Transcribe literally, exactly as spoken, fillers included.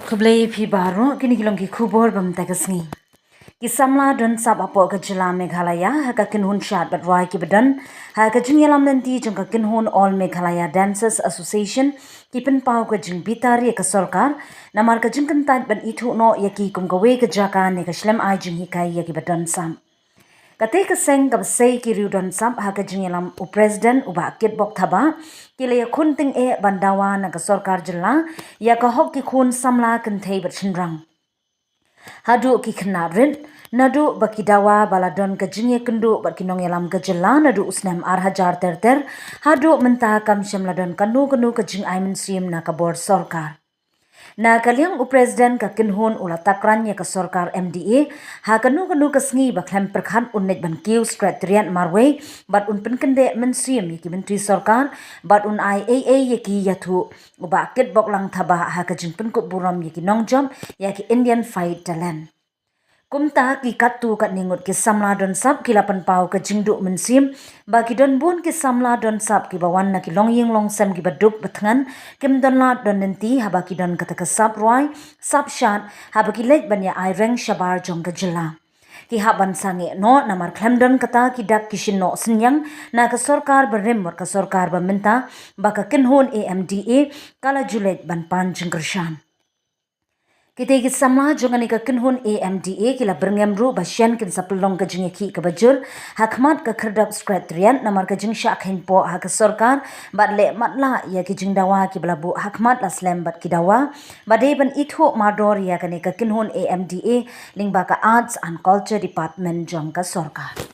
Khublei phi baroh, kine ki long ki khubor ba mynta ka sngi. Ki samla don sap hapoh ka jylla Meghalaya ha ka kynhun shad bad rwai kiba don ha ka jingïalam lynti jong ka kynhun All Meghalaya Dancers Association ki pynpaw ka jingbitar ïa ka sorkar namar ka jingkyntait ban ithuh noh ïa ki kum kawei ka jaka ne ka shlem ai jinghikai ïa kiba don sap. Katei ka seng kaba sei ki riew don sap ha ka jingïalam u President u Bah Kitbok Thabah ki la ïakhun tyngeh ban dawa na ka sorkar jylla ïa ka hok ki khun samla kynthei bad shynrang. Haduh ki khynnah rit, naduh ba ki dawa ba la don ka jingïakynduh bad ki nongïalam ka jylla naduh u snem ar hajar ter ter, haduh mynta kam shym la don kano kano ka jingai mynsiem na ka bor sorkar. Na ka liang u President ka kynhun u la takran ïa ka sorkar M D A ha kano kano ka sngi ba khlem pyrkhat un leit ban kiew Secretariat marwei bad un pynkyndeh mynsiem ïa ki myntri sorkar bad un ai ei ei ïa ki ïathuh u Bah Kitbok Lang Thabah ha ka jingpynkup burom ïa ki nongjop ïa ki Indian Fide Talent. Kumta ki katto katne ngut ki samla don sap ki la pynpaw ka jingduh mynsiem ba ki don bun ki samla don sap kiba wan na ki longïing longsem kiba duk ba thngan, kim don lad don lynti haba ki don kata ka sap rwai, sap shad, haba ki leit ban ïa ai reng shabar jong ka jylla. Ki hap ban sangeh noh namar khlem don kata ki dak ki shin noh synñiang na ka sorkar barim bad ka sorkar ba mynta ba ka kynhun A M D A ka la ju leit ban pan jingkyrshan. Kitei ki samla jong kane ka kynhun A M D A ki la byrngem ruh ba shen kin sa pynlong ka jingïakhih kaba jur ha khmat ka khyrdop Secretariat namar ka jingshah kheiñpoh ha ka sorkar bad leh matlah ïa ki jingdawa kiba la buh ha khmat la slem bad ki dawa ba dei ban ithuh mardor ïa kane ka kynhun A M D A lyngba ka Arts and Culture Department jong ka sorkar.